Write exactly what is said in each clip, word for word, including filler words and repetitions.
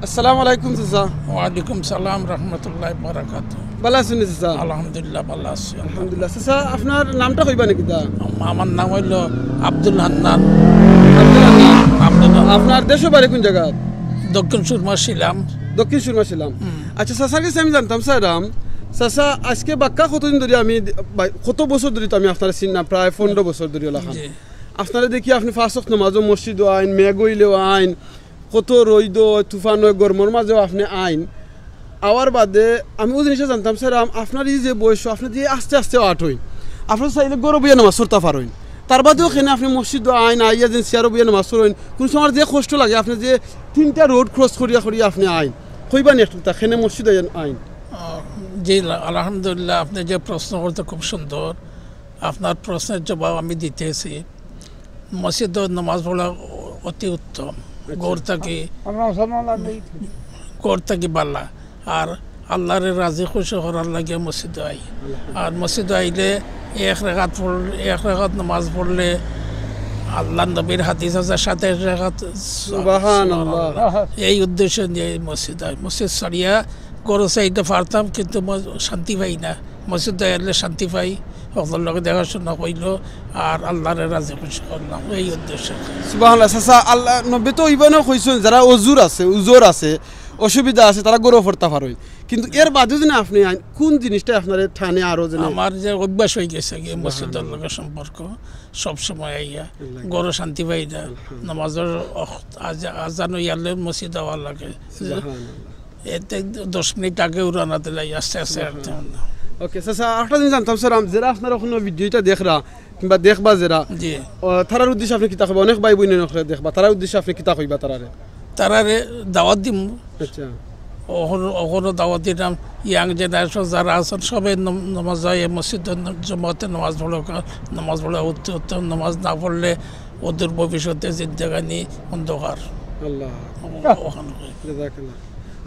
আসসালামু আলাইকুম চাচা। ওয়ালাইকুম সালাম রহমতুল্লাহ বারাকাতু। ভালা আছইন নি চাচা? আলহামদুলিল্লাহ, ভালা আছি। আলহামদুলিল্লাহ। চাচা, আপনার নামটা কইবা নি কিতা? আমার নাম অইলো আব্দুল হান্নান। আব্দুল হান্নান। আব্দুল হান্নান। আপনার দেশ ও বাড়ি কুন জাগাত? দক্ষিণ সুরমা শিলাম। দক্ষিণ সুরমা শিলাম। হুম। আচ্ছা, চাচার গেছে আমি জানতাম চাইরাম, চাচা, আজকে বাক্কা কতদিন ধরি আমি, বা-, কত বছর ধরি তো আমি আপনারে চিনলাম, প্রায় পনরো বছর ধরি অলাখান। জি। আপনারে দেখি আপনে পাঁচ ওয়াক্ত নামাজও মসজিদও আইন, মেঘ অইলেও আইন, কত রইদ অয়, তুফান অয়, গরমর মাজেও আপনে আইন। আওয়ার বাদে আমি অউ জিনিসটা জানতাম চাইরাম, আপনার ই যে বয়স, আপনে যে আস্তে আস্তে আটইন, আপনে চাইলে ঘরো বইয়া নামাজ পড়তা পারইন। তার বাদেও কেনে আপনে মসজিদও আইন, আইয়া যেন চেয়ারো বইয়া নামাজ পড়ইন, কুনু সময় যে কষ্ট লাগে, আপনে যে তিনটা road cross করিয়া করিয়া আপনে আইন, কইবা নি একটু তা, কেনে মসজিদও আইন? আহ, জি, আলহামদুলিল্লাহ, আপনে যে প্রশ্ন করতে খুব সুন্দর। আপনার প্রশ্নের জবাব আমি দিতেছি। মসজিদো নামাজ পড়া অতি উত্তম। আচ্ছা। ঘর থাকি, আমরা মুসলমান লাগবেই। ঘর থাকি বালা। আর আল্লাহরে রাজি খুশি করার লাগি মসজিদো আই। আল্লাহ। আর মসজিদো আইলে এক রাকাত পড়লে, এক রাকাত নামাজ পড়লে আল্লাহর নবীর হাদিস আছে সাতাইশ রাকাত। সুবহানাল্লাহ। সুবহানাল্লাহ। এই উদ্দেশ্য নিয়া মসজিদো আই। মসজিদ ছাড়িয়া ঘরো যাইতে পারতাম, কিন্তু ম-, শান্তি পাই না। মসজিদো আইলে শান্তি পাই, হকলর লগে দেখাশুনা কইলো, আর আল্লাহরে রাজি খুশি করলাম, এই উদ্দেশ্যে। সুবহানাল্লাহ, চাচা, আল্লাহ নবী তো ইবানও কইছইন, যারা অজুর আছে, উজুর আছে, অসুবিধা আছে, তারা ঘরো পড়তা পারইন। কিন্তু এর বাদেও যেন আপনে আইন, কুন জিনিসটা আপনারে টানে আরো যেন? আমার যে অভ্যাস অই গেছে গিয়া মসজিদর লগে সম্পর্ক, সব সময় আইয়া, আল্লাহ। ঘরো শান্তি পাই না। আলহামদুলিল্লাহ। নামাজর অখ-, আজা-, আজান অইয়ালে মসজিদ আওয়া লাগে। সুবহানাল্লাহ। এতে দশ মিনিট আগে রওনা দিলাই, আস্তে আস্তে আটতে অয়। ওকে, চাচা, আরেকটা জিনিস জানতাম চাইরাম, যারা আপনার অখন ভিডিওটা দেখরা, কিংবা দেখবা যারা, জি। ও, তারার উদ্দেশ্যে আপনে কিতা কইবা? অনেক ভাই বইন অনেকরে দেখবা, তারার উদ্দেশ্যে আপনে কিতা কইবা তারারে? তারারে দাওয়াত দিমু। আচ্ছা। অখন, অখনো দাওয়াত দিলাম, young generation যারা আছইন, সবে নম-, নামাজ যায়, এই মসজিদো ন-, জমাতে নামাজ পড়উক্কা, নামাজ পড়া অতি উত্তম, নামাজ না পড়লে অদূর ভবিষ্যতে জিন্দেগানি অন্ধকার। আল্লাহ। ও-, অখান কই। জাযাকাল্লাহ।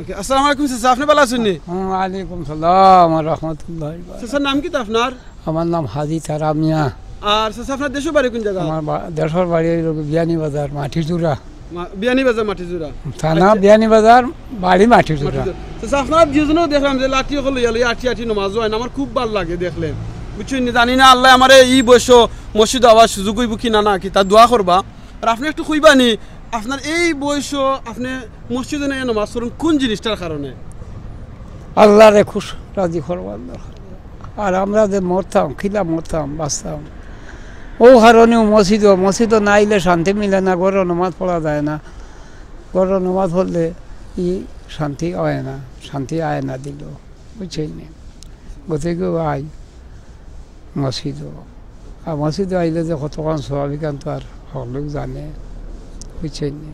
ওকে, আসসালামু আলাইকুম চাচা, আপনে ভালা আছইন নি? ওয়ালাইকুম সালাম ওয়া রাহমাতুল্লাহি ওয়া বারাকাতুহু। চাচার নাম কিতা আপনার? আমার নাম হাজি তারা মিয়া। আর চাচা, আপনার দেশর বাড়ি কুন জাগাত? আমার বা-, দেশর বাড়ি অইলো বিয়ানীবাজার, মাটিজুরা। মা-, বিয়ানীবাজার, মাটিজুরা। থানা আচ্ছা। বিয়ানীবাজার, বাড়ি মাটিজুরা। মাটিজুরা। চাচা, আপনারা দুইজনেও দেখলাম যে লাঠি অকল লইয়া লইয়া আটি আটি নামাজো আইন, আমার খুব ভালা লাগে দেখলে। বুঝছইন নি? জানি না আল্লায় আমারে ই বয়সো মসজিদো আওয়ার সুযোগ অইবো কি না, না কিতা দোয়া করবা। আর আপনে একটু কইবা নি, আপনার এই বয়সো আপনে মসজিদো আইয়া নামাজ পড়ইন কুন জিনিসটার কারণে? আল্লাহরে খুশ রাজি করবার দরকার। আর আমরা যে মরতাম, কিলা মরতাম, বাঁচতাম, অউ কারণেউ মসজিদো, মসজিদো না আইলে শান্তি মিলে না, ঘরো নামাজ পড়া যায় না, ঘরো নামাজ পড়লে ই শান্তি অয় না, শান্তি আয় না দিলো, বুঝছইন নি? গতিকে আই মসজিদো। আর মসজিদো আইলে যে কতখান সওয়াব, ইখান তো আর হকলউ জানে, বুঝছইন নি?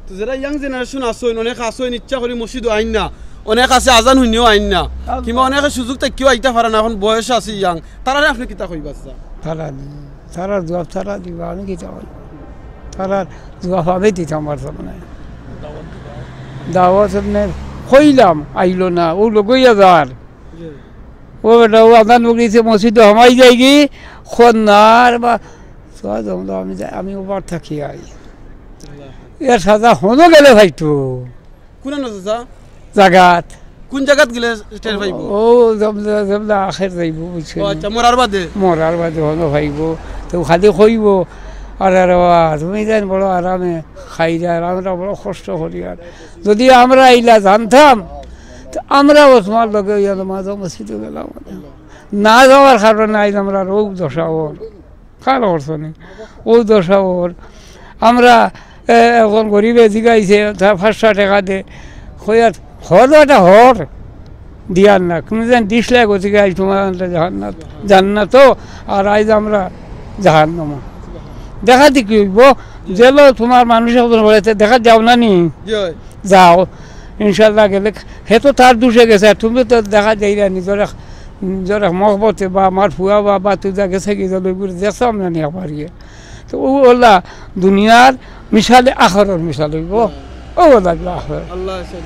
তো যারা young generation আছইন, অনেক আছইন ইচ্ছা করি মসজিদো আইন না, অনেক আছে আজান হুনিয়াও আইন না, আল্লাহ। কিংবা অনেকে সুযোগ থাকিও আইতা পারে না, অখন বয়স আছে young, তারারে আপনে কিতা কইবা চাচা? তারা নি, তারার জবাব তারা দিবা, আমি কিতা কইমু? তারার জবাব আমি দিতাম পারতাম না। দাওয়াত এমনে কইলাম, আইলো না, অউ লগইয়া যার। জি। ও বেটা, অউ আজান পড়িছে, মসজিদো হামাই যায়গি, কর না আর বা, তো আর জমলো, আমি যাই, আমি ওবার থাকি আই। আল্লাহ। এর সাজা হনো গেলে ভাইটু। কুনানো চাচা? জাগাত। কুন জাগাত গেলে টের পাইবো? অউ জমলা, জমলা আখের যাইবো, বুঝছো নি? ও আচ্ছা, মরার বাদে? মরার বাদে হনো পাইবো। তো খালি কইবো, "আরে রে বা, তুমি যেন বড় আরামে খাইরায়, আর আমরা বড় কষ্ট করিয়ার।" যদি আমরা ইলা জানতাম, তো আমরাও তুমার লগে অইয়া নামাজো মসজিদো গেলাম। না যাওয়ার কারণে আইজ আমরার অউ দশা অর। খেয়াল করছো নি? অউ দশা অর। আমরা, এ, একজন গরিবে জিগাইছে, তার পাঁচশো টেকা দে। কইয়ার, হর বেটা হর। দিয়ার না। কুনু যেন dislike অইছে গি, আইজ তুমার জান্নাত, জান্নাতো, আর আইজ আমরা জাহান্নামো। দেখা দি কি অইবো? জেলো তুমার মানুষ একজন বাড়িতে দেখা যাও না নি? জি অয়। যাও, ইনশাআল্লাহ গেলে হে তো তার দুষে গেছে, আর তুমি তো দেখা যাইরা নিজর এক, নিজর এক মহব্বতে বা আমার ফুয়া বা, বা তুই যা গেছে কি দল ওইগুলো দেখতাম না নি একবার গিয়া। তো ও ওলা দুনিয়ার মিশালে আখরর মিশাল অইবো। ও ওলা আখরর। আল্লাহ হাসান।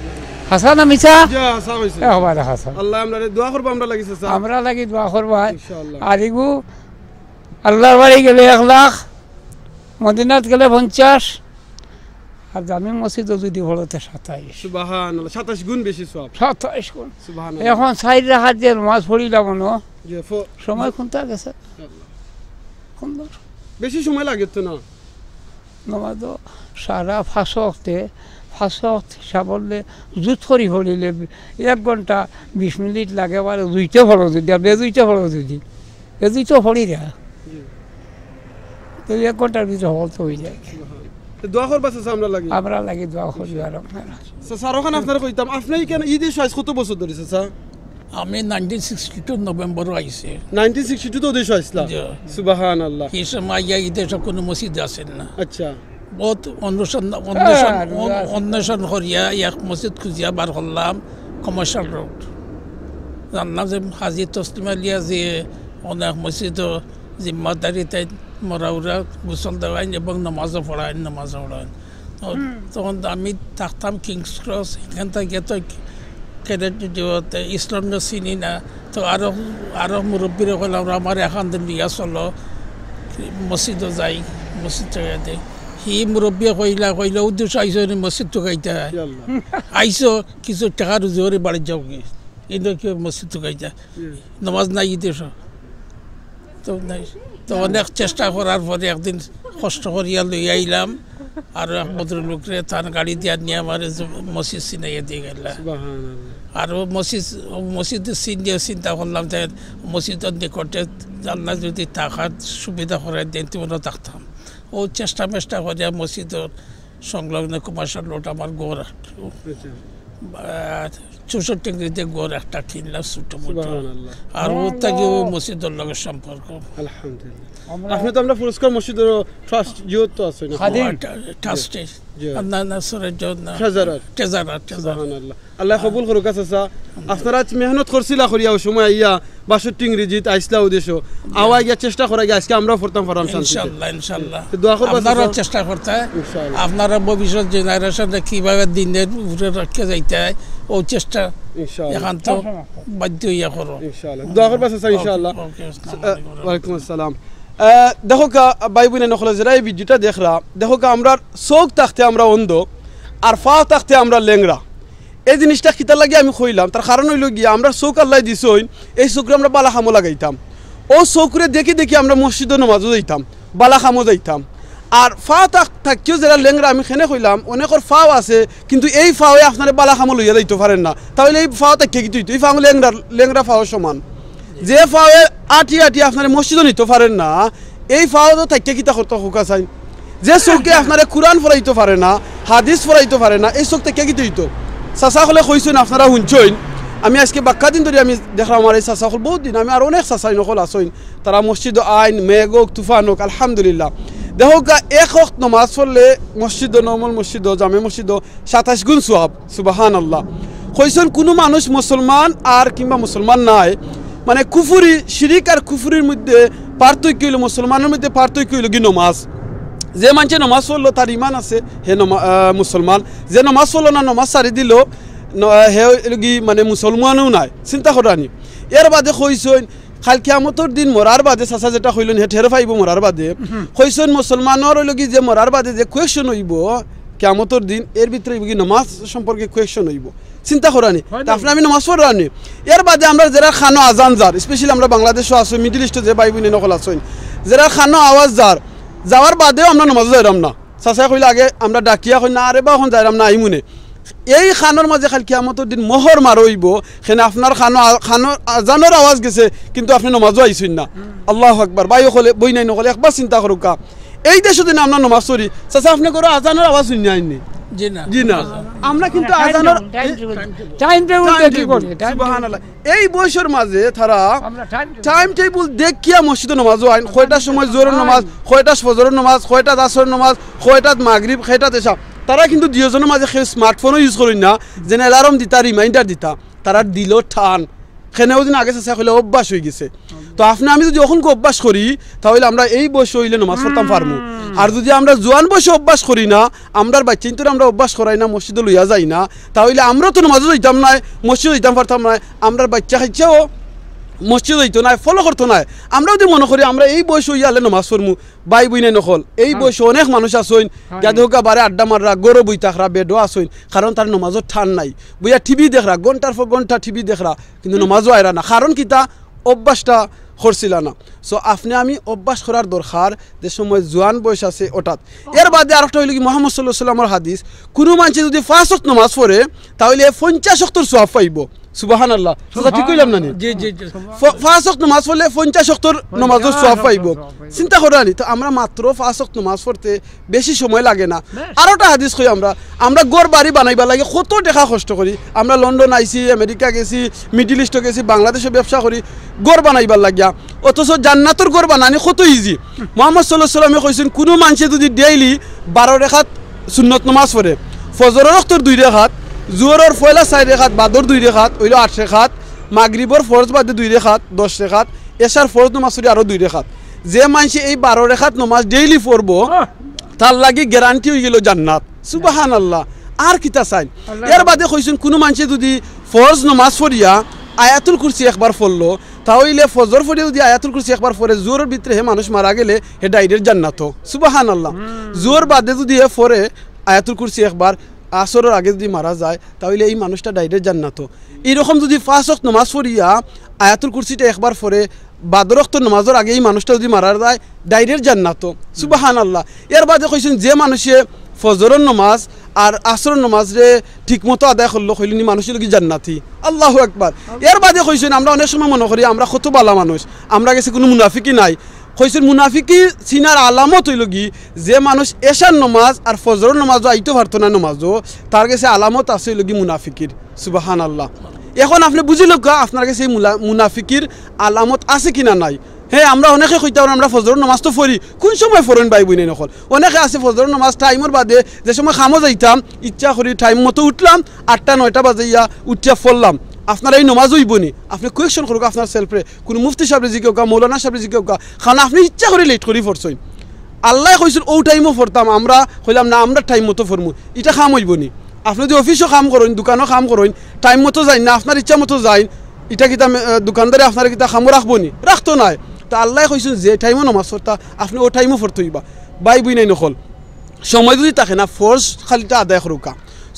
হাসান না মিছা? জি, হাসা অইছে। একবারে হাসান। আল্লাহ আমরারে দোয়া করবো, আমরা লাগি চাচা। আমরা লাগি দোয়া করবো, হ্যাঁ। ইনশাআল্লাহ। আর এগু আল্লাহর বাড়ি গেলে এক লাখ, মদিনাত গেলে পঞ্চাশ, আর জামে মসজিদো যদি পড়ো তে সাতাইশ। সুবহানাল্লাহ, সাতাইশ গুণ বেশি সওয়াব। সাতাইশ গুণ। সুবহানাল্লাহ। এখন চাইর রাকাত যে নামাজ পড়িলাম মনো, জি, ফ-, সময় কোনটা গেছে? আল্লাহ। কোন দূর? বেশি সময় লাগে তো না? নামাজ তো সারা পাঁচ ওয়াক্তে, পাঁচ ওয়াক্ত হিসাব করলে জুত করি পড়িলে এক ঘন্টা বিশ মিনিট লাগে, আবার দুইটা পড়ো যদি, আর বে দুইটা পড়ো যদি, বে দুইটা পড়ি না। জি। তো এক ঘন্টার ভিতরে হল তো হয়ে যায়। তো দোয়া করবা চাচা আমরা লাগি? আমরা লাগি দোয়া করি আর আপনারা। চাচা, আর ওখানে আপনারা কইতাম, আপনি কেন এই দেশো আইজ কত বছর ধরে চাচা? আমি নাইনটিন সিক্সটি টু নভেম্বরও আইছি। নাইনটিন সিক্সটি টু তো দেশো আইছলা? জি। সুবহানাল্লাহ। এই সময় আইয়া এই দেশো কোনো মসজিদ আছে না। আচ্ছা। বহুত অন্বেষণ, অন্বেষণ, হ্যাঁ, অন-, আছে। অন্বেষণ করিয়া এক মসজিদ খুঁজিয়া বার করলাম, কমার্শিয়াল রোড। জানলাম যে হাজি তসলিম আলিয়া যে অনেক মসজিদও জিম্মাদারি তাই মরা উরা গোসল দেওয়াইন এবং নামাজও পড়াইন, নামাজও পড়াইন। তো হুম। তখন তো আমি থাকতাম কিংস ক্রস, এখান থেকে তো ক্যাডেট ডিউটিতে ইসলাম তো চিনি না। তো আরো, আরো মুরব্বীরে কইলাম, "আমরা আমার এখান দিন নিয়ে চলো, মসজিদও যাই, মসজিদ থেকে দে।" হি মুরব্বী কইলা, কইলা, "উদ্দেশ্য আইসো নি মসজিদ তো খাইতে হয়। ইয়া আল্লাহ। আইসো, কিছু টাকা রুজি করে বাড়ি যাও কি?" কিন্তু কেউ মসজিদ তো খাইতে হয়। হুম। নামাজ নাই ইতে সব। তো নাই। তো অনেক চেষ্টা করার পরে একদিন কষ্ট করিয়া লই আইলাম। আর এক ভদ্রলোকরে তার গাড়ি দিয়া নিয়া আমারে যে মসজিদ চিনাইয়া দিয়া গেলা। সুবহানাল্লাহ। আর ও মসজিদ, ও মসজিদ চিনিয়া চিন্তা করলাম যে মসজিদর নিকটে আল্লাহ যদি থাকার সুবিধা করে দেন, তেমনও থাকতাম। ও চেষ্টা মেষ্টা করিয়া মসজিদর সংলগ্ন কমার্শিয়াল রোড আমার ঘর। আচ্ছা। আহ, চৌষট্টি ইংরেজিতে ঘর একটা কিনলাম ছোট মতো। সুবহানাল্লাহ। আর ওর থেকে ওই মসজিদর লগে সম্পর্ক। আলহামদুলিল্লাহ। আমরা আপনি তো আমরা পুরস্কার মসজিদর ট্রাস্ট, ইয়ে তো আছে না? খাদিম। ও, ট্রা-, ট্রাস্টে। জি। আর না, না, সরে যাও না। ট্রেজারার। Treasurer, treasurer. সুবহানাল্লাহ। আল্লাহ কবুল করুক, চাচা। আপনারা আজ মেহনত করছিলা করিয়া ওই সময় আইয়া বাষট্টি ইংরেজিত আইসলা উদ্দেশ্য। আওয়া গিয়া চেষ্টা করা গিয়া আজকে আমরাও পড়তাম পারলাম শান্তিতে। ইনশাআল্লাহ, ইনশাআল্লাহ। তো দোয়া করবা, আপনারাও চাচা। চেষ্টা করতে হয়। ইনশাআল্লাহ। আপনারা ভবিষ্যৎ জেনারেশনরে কিভাবে দিনের উপরে রাখতে যাইতে হয়, ও চেষ্টা ইনশাআল্লাহ। এখন তো বাধ্য হইয়া করো। ইনশাআল্লাহ। দোয়া করবা, চাচা, ইনশাআল্লাহ। ওকে, ওকে, আসসালামু আলাইকুম। আহ, ওয়ালাইকুম আসসালাম। আহ, দেখো কা, ভাই বোন নকল যারা এই ভিডিওটা দেখরা, দেখো কা, আমরার চোখ থাকতে আমরা অন্ধ, আর পাও থাকতে আমরা লেংড়া। এই জিনিসটা কিতার লাগি আমি কইলাম, তার কারণ অইলো গিয়া, আমরার চোখ আল্লায় দিছইন, এই চোখরে আমরা বালা কামো লাগাইতাম। ও চোখরে দেখি দেখি আমরা মসজিদো নামাজও যাইতাম, বালা কামো যাইতাম। আর পাও থাক-, থাকিও যারা লেংড়া, আমি কেনে কইলাম, অনেকর পাও আছে, কিন্তু এই পাওয়ে আপনারে বালা কামো লইয়া যাইতো পারের না। তাইলে এই পাও থাকিয়া কিতা অইতো? এই পাও লেংড়া, লেংড়া পাওর সমান। যে পাওয়ে আটি আটি আপনারে মসজিদো নিতো পারের না, এই পাও তো থাকিয়া কিতা করতো কউক্কা চাইন? যে চোখে আপনারে কোরআন পড়াইতো পারে না, হাদিস পড়াইতো পারে না, এই চোখ থাকিয়া কিতা অইতো? চাচা অকলে কইছইন, আপনারা হুনছইন, আমি আজকে বাক্কা দিন ধরি আমি দেখরাম আমার এই চাচা অকল, বউত দিন আমি আর অনেক চাচা অকল আছইন, তারা মসজিদো আইন, মেঘ অউক, তুফান অউক, আলহামদুলিল্লাহ। দেখউক্কা, এক ওয়াক্ত নমাজ পড়লে মসজিদো, নর্মাল মসজিদো, জামে মসজিদো, সাতাইশ গুণ সওয়াব, সুবহানাল্লাহ। কইছইন, কুনু মানুষ মুসলমান আর কিংবা মুসলমান নায়, মানে কুফুরি, শিরিক আর কুফুরির মধ্যে পার্থক্য অইলো, মুসলমানর মধ্যে পার্থক্য অইলো গি নমাজ। যে মানষে নমাজ পড়লো, তার ইমান আছে, হে নমা-, আহ, মুসলমান। যে নমাজ পড়লো না, নমাজ ছাড়ি দিলো, ন-, হে অইলো গি মানে মুসলমানও নায়। চিন্তা কররানি। এর বাদে কইছইন, কাইল কিয়ামতর দিন মরার বাদে, চাচা যেটা কইলেন, হে টের পাইবো মরার বাদে। হুম। কইছইন, মুসলমানর অইলো গি যে মরার বাদে যে question অইবো কিয়ামতর দিন, এর ভিতরে অইবো গি নমাজ সম্পর্কে question অইবো। চিন্তা কররানি। তা আপনে আমি নমাজ পড়রানি। এর বাদে আমরা যেরার কানো আজান যার, specially আমরা বাংলাদেশো আছি, Middle East-ও যে ভাই বইন অকল আছইন, যেরার কানো আওয়াজ যার, যাওয়ার বাদেও আমরা নমাজো যাইরাম না। চাচায় কইলা আগে আমরা ডাকিয়া কই না, "আরে বা, অখন যাইরাম না, আইমুনে।" এই কানোর মাঝে কাইল কিয়ামতর দিন মোহর মারা অইবো, কেনে আপনার কানো আ-, কানো আজানর আওয়াজ গেছে, কিন্তু আপনে নমাজো আইছইন না। হুম। আল্লাহু আকবার। ভাই অকলে, বইনাইন অকলে, একবার চিন্তা করউক্কা। এই দেশো দিন আমরা নমাজ পড়ি, চাচা, আপনে ঘরো আজানর আওয়াজ হুনিয়া আইননি? জি না। জি না। আমরা কিন্তু time আজানর table, time table। Time table time দেখি table। করি, time table। সুবহানাল্লাহ। এই বয়সর মাঝে তারা আমরা time table। Time table দেখিয়া মসজিদো নমাজো আইন, কয়টার সময় জোহরর নমাজ, আইন। কয়টাত ফজরর নমাজ, কয়টাত আসরর নমাজ, কয়টাত মাগরিব, কয়টাত এশা। তারা কিন্তু দুইওজনর মাঝে কেউ smartphone-ও use করইন না, যেন alarm দিতা, reminder দিতা। তারার দিলো টান। কেনে অউ দিন আগে চাচায় কইলা অভ্যাস অইগেছে। তো আপনে আমি যদি অখনকু অভ্যাস করি, তাইলে আমরা এই বয়সো অইলে নমাজ পড়তাম পারমু। হুম। আর যদি আমরা জোয়ান বয়সো অভ্যাস করি না, আমরার বাইচ্চাইন্তরে আমরা অভ্যাস করাই না, মসজিদো লইয়া যাই না, তাইলে আমরা তো নমাজো যাইতাম নায়, মসজিদো যাইতাম পারতাম নায়, আমরার বাইচ্চা কাইচ্চাও মসজিদ অইতো নায়, ফলো করতো নায়। আমরা যদি মনে করি আমরা এই বয়স অইয়া আলে নমাজ পড়মু, ভাই বইনাইন অকল, এই হ্যাঁ। বয়সে অনেক মানুষ আছইন, হ্যাঁ। গিয়া দেখউক্কা বারে আড্ডা মাররা, ঘরো বই থাকরা, বেডো আছইন, কারণ তার নমাজর ঠান নাই। বইয়া টিভি দেখরা, ঘন্টার পর ঘন্টা টিভি দেখরা, কিন্তু নমাজও আইরা না। কারণ কিতা? অভ্যাসটা করছিলা না। So, আপনে আমি অভ্যাস করার দরকার, যে সময় জোয়ান বয়স আছে অটাত। এর বাদে আরেকটা অইলো কি, মোহাম্মদ সাল্লাল্লাহু আলাইহি ওয়াসাল্লামর হাদিস, কুনু মানষে যদি পাঁচ ওয়াক্ত নমাজ পড়ে, তাইলে পঞ্চাশ ওয়াক্তর সওয়াব পাইবো। সুবহানাল্লাহ। চাচা, ঠিক কইলাম না নি? জি, জি, জি। ফ-, পাঁচ ওয়াক্ত নমাজ পড়লে পঞ্চাশ ওয়াক্তর নমাজর সওয়াব পাইবো। চিন্তা করো আনি, তো আমরা মাত্র পাঁচ ওয়াক্ত নমাজ পড়তে বেশি সময় লাগে না। বেশ। আরোটা হাদিস কই আমরা, আমরা ঘর বাড়ি বানাইবার লাগি কত টেকা খরচ করি। আমরা লন্ডন আইছি, আমেরিকা গেছি, মিডল ইস্টো গেছি, বাংলাদেশো ব্যবসা করি, ঘর বানাইবার লাগিয়া। অথচ জান্নাতর ঘর বানানি কত ইজি। মোহাম্মদ সাল্লাল্লাহু আলাইহি ওয়াসাল্লামে কইছইন, কুনু মানষে যদি ডেইলি বারো রেকাত সুন্নত নমাজ পড়ে, ফজরর ওয়াক্তর দুই রেকাত, জোহরর পয়লা চাইর রেকাত, বাদর দুই রেকাত, অইলো আট রেকাত, মাগরিবর ফরজ বাদে দুই রেকাত, দশ রেকাত, এশার ফরজ নমাজ পড়ি আরো দুই রেকাত। যে মানষে এই বারো রেকাত নমাজ ডেইলি পড়বো, আহ! তার লাগি গ্যারান্টি অইগেলো জান্নাত। সুবহানাল্লাহ। আর কিতা চাইন? আল্লাহ। এর বাদে কইছইন, কুনু মানষে যদি ফরজ নমাজ পড়িয়া আয়াতুল কুরসি একবার পড়লো, তাইলে ফজর পড়িয়া যদি আয়াতুল কুরসি একবার পড়ে, জোহরর ভিতরে হে মানুষ মারা গেলে হে direct জান্নাতো। সুবহানাল্লাহ। হুম। জোহর বাদে যদি হে পড়ে আয়াতুল কুরসি একবার, আসরর আগে যদি মারা যায়, তাইলে এই মানুষটা direct জান্নাতো। এইরকম যদি পাঁচ ওয়াক্ত নমাজ পড়িয়া আয়াতুল কুরসিটা একবার পড়ে, বাদর ওয়াক্তর নমাজর আগে এই মানুষটা যদি মারা যায়, direct জান্নাতো। সুবহানাল্লাহ। এর বাদে কইছইন, যে মানষে ফজরর নমাজ আর আসরর নমাজরে ঠিকমতো আদায় করলো, কইলে নি মানুষ অইলো গি জান্নাতি। আল্লাহু আকবার। এর বাদে কইছইন, আমরা অনেক সময় মনে করি আমরা কত ভালা মানুষ, আমরার গেছে কুনু মুনাফিকি নাই। কইছইন, মুনাফিকি চিনার আলামত অইলো গি, যে মানুষ এশার নমাজ আর ফজরর নমাজও আইতো পারতো না নমাজও, তার গেছে আলামত আছে অইলো গি মুনাফিকির। সুবহানাল্লাহ। এখন আপনে বুঝি লউক্কা, আপনার গেছে এই মুলা-, মুনাফিকির আলামত আছে কিনা নাই। হে, আমরা অনেকে কইতাম, আমরা ফজরর নমাজ তো পড়ি, কুন সময় পড়ইন ভাই বইনাইন অকল? অনেকে আছে ফজরর নমাজ টাইমর বাদে, যে সময় কামো যাইতাম, ইচ্ছা করি টাইম মতো উঠলাম, আটটা নয়টা বাজাইয়া উঠিয়া পড়লাম। আপনার এই নমাজ অইবো নি? আপনে question করউক্কা আপনার self রে, কুনু মুফতি সাবরে জিকাউক্কা, মৌলানা সাবরে জিকাউক্কা, কারণ আপনে ইচ্ছা করি লেট করি পড়ছইন। আল্লায় কইছইন অউ টাইমো পড়তাম, আমরা কইলাম না, আমরা টাইম মতো পড়মু, ইটা কাম অইবো নি? আপনে যদি অফিসো কাম করইন, দোকানো কাম করইন, টাইম মতো যাইন না, আপনার ইচ্ছা মতো যাইন, ইটা কিতা মে-, আহ, দোকানদারে আপনারে কিতা কামো রাখবো নি? রাখতো নায়। তো আল্লায় কইছইন যে টাইমো নমাজ পড়তা, আপনে অউ টাইমো পড়তে অইবা। ভাই বইনাইন অকল, সময় যদি থাকে না, ফরজ খালিটা আদায় করউক্কা,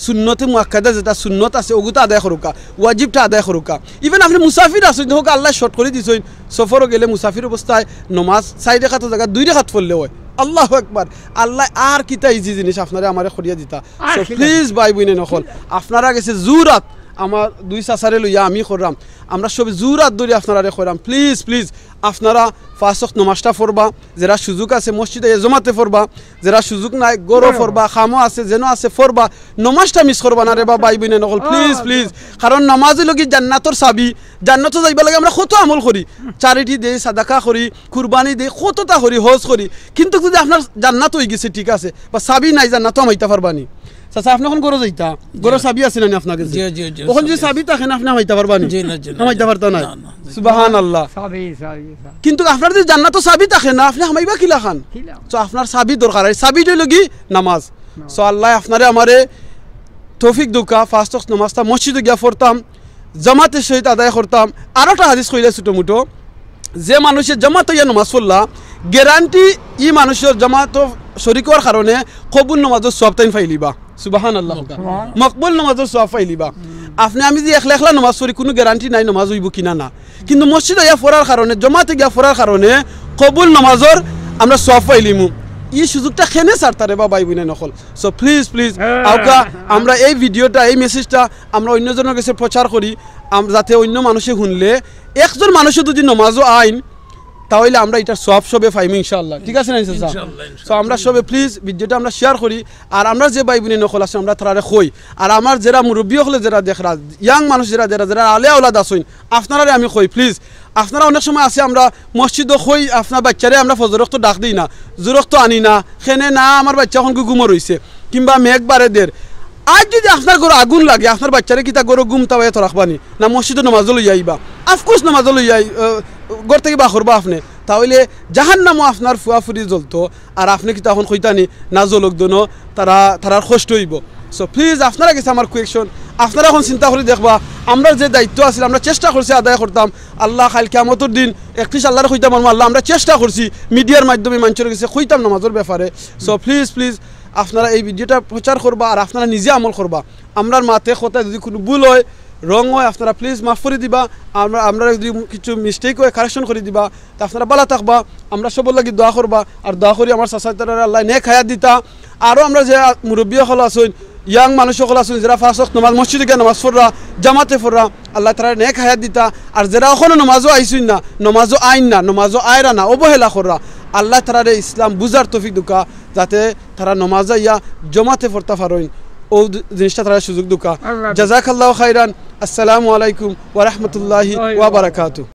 সুন্নতে মুআক্কাদা যেটা সুন্নত আছে, অগুতা আদায় করউক্কা, ওয়াজিবটা আদায় করউক্কা। Even আপনে মুসাফির আছইন, দেখউক্কা আল্লায় short করি দিছইন, সফরো গেলে মুসাফির অবস্থায় নমাজ চাইর রেকাতর জাগাত দুই রেকাত পড়লে অয়। আল্লাহু আকবার। আল্লায় আর কিতা ইজি জিনিস আপনারে আমারে করিয়া দিতা। আর So কিতা? Please ভাই বইনাইন অকল, আপনারার গেছে জোড় আত, আমার দুই চাচারে লইয়া আমি কররাম, আমরা সবে জোড় আত ধরি আপনারারে কইরাম, please, please, আপনারা পাঁচ ওয়াক্ত নমাজটা পড়বা, যেরা সুযোগ আছে মসজিদো আইয়া জমাতে পড়বা, যেরা সুযোগ নাই ঘরো পড়বা, কামো আছে, যেনো আছে পড়বা, নমাজটা miss করবা না রে বা ভাই বইনাইন অকল, please, please। কারণ নমাজ অইলো গি জান্নাতর চাবি। জান্নাতো যাইবার লাগি আমরা কত আমল করি, charity দেই, সাদাকা করি, কুরবানি দেই, কততা করি, হজ করি, কিন্তু যদি আপনার জান্নাত অইগেছে, ঠিক আছে, বা চাবি নাই, জান্নাতো হামাইতা পারবা নি? চাচা, আপনে অখন ঘরো যাইতা, ঘরর চাবি আছে না নি আপনার গেছে? জি, জি, জি, অখন যদি চাবি আছে। চাবি থাকে না, আপনে হামাইতা পারবা নি? জি, না, জি, না, হামাইতা জি। পারতা নায়। না, না, জি। সুবহানাল্লাহ। চাবি, চাবি, চাবি। কিন্তু আপনার যদি জান্নাতো চাবি থাকে না, আপনে হামাইবা কিলাখান? কিলা? So আপনার চাবি দরকার, আর চাবিটা অইলো গি নামাজ। নামাজ। So আল্লায় আপনারে আমারে তৌফিক দেউক্কা, পাঁচ ওয়াক্ত নমাজটা মসজিদো গিয়া পড়তাম, জামাতের সহিত আদায় করতাম। আরোটা হাদিস কইলা ছোটো মোটো, যে মানষে জামাতো আইয়া নমাজ পড়লা, গ্যারান্টি ই মানষর জামাতো শরিক অওয়ার কারণে কবুল নমাজর সওয়াব তাইন পাইলিবা। সুবহানাল্লাহ। সুবহান। মকবুল নমাজর সওয়াব পাইলিবা। আপনে আমি যে একলা একলা নমাজ পড়ি, কুনু গ্যারান্টি নাই নমাজ অইবো কিনা না, কিন্তু মসজিদো আইয়া পড়ার কারণে, জামাতে গিয়া পড়ার কারণে কবুল নমাজর আমরা সওয়াব পাইলিমু। ই সুযোগটা কেনে ছাড়তা রে বা ভাই বইনাইন অকল? So please, please, হ্যাঁ। আউক্কা, আমরা এই ভিডিওটা, এই মেসেজটা আমরা অইন্য জনর গেছে প্রচার করি, আম-, যাতে অইন্য মানষে হুনলে, একজন মানষে যদি নমাজো আইন, তাইলে আমরা ইটার সওয়াব সবে পাইমু ইনশাআল্লাহ। ঠিক আছে না নি চাচা? ইনশাআল্লাহ, So ইনশাআল্লাহ। আমরা সবে please ভিডিওটা আমরা share করি, আর আমরা যে ভাই বইনাইন অকল আছে আমরা তারারে কই, আর আমার যেরা মুরব্বি অকলে যেরা দেখরা, young মানুষ যেরা, যেরা, যেরা আলে আওলাদ আছইন, আপনারারে আমি কই, please, আপনারা অনেক সময় আছে আমরা মসজিদো কই, আপনার বাইচ্চারে আমরা ফজর ওয়াক্ত ডাক দেই না, জোহর ওয়াক্ত আনি না, কেনে না, আমার বাইচ্চা অখন ঘুমো রইছে, কিংবা মেঘ বাড়ে দের। আইজ যদি আপনার ঘরো আগুন লাগে, আপনার বাইচ্চারে কিতা ঘরো ঘুম তাবাইয়া তো রাখবা নি? না মসজিদো নমাজো লইয়া আইবা? Of course নমাজো লইয়া আই-, আহ, ঘর থাকি বার করবা আপনে। তাইলে জাহান্নামো আপনার ফুয়া ফুরি জ্বলতো, আর আপনে কিতা অখন কইতা নি, না জ্বলউক দোনো, তারা, তারার কষ্ট অইবো। So please, আপনারার গেছে আমার question, আপনারা অখন চিন্তা করি দেখবা, আমরার যে দায়িত্ব আছিল আমরা চেষ্টা করছি আদায় করতাম। আল্লাহ, কাইল কিয়ামতর দিন একত্রিশ আল্লাহরে কইতাম পারমু, "আল্লাহ, আমরা চেষ্টা করছি, মিডিয়ার মাধ্যমে মানষর গেছে কইতাম নামাজর ব্যাপারে।" So please, please, আপনারা এই ভিডিওটা প্রচার করবা আর আপনারা নিজে আমল করবা। আমরার মাতে কথায় যদি কুনু ভুল অয়, wrong অয়, আপনারা please মাফ করি দিবা। আমরা, আমরা যদি কিছু mistake অয়, correction করি দিবা। তে আপনারা ভালা থাকবা, আমরা সবর লাগি দোয়া করবা, আর দোয়া করি আমার চাচাইন্তরে আল্লায় নেক হায়াত দিতা। আরও আমরার যে মুরব্বি অকল আছইন, young মানুষ অকল আছইন, যেরা পাঁচ ওয়াক্ত নামাজ মসজিদো গিয়া নামাজ পড়রা, জামাতে পড়রা, আল্লায় তারারে নেক হায়াত দিতা। আর যেরা অখনো নামাজো আইছইন না, নামাজো আইন না, নামাজো আয়রা না, অবহেলা কররা, আল্লায় তারারে ইসলাম বুঝার তৌফিক দেউক্কা, যাতে তারা নামাজ আইয়া জমাতে পড়তা পারইন, অউ জিনিসটা তারারে সুযোগ দেউক্কা। আল্লাহ। জাযাকাল্লাহু খাইরান। আসসালামু আলাইকুম ওয়া রাহমাতুল্লাহি ওয়া বারাকাতুহু।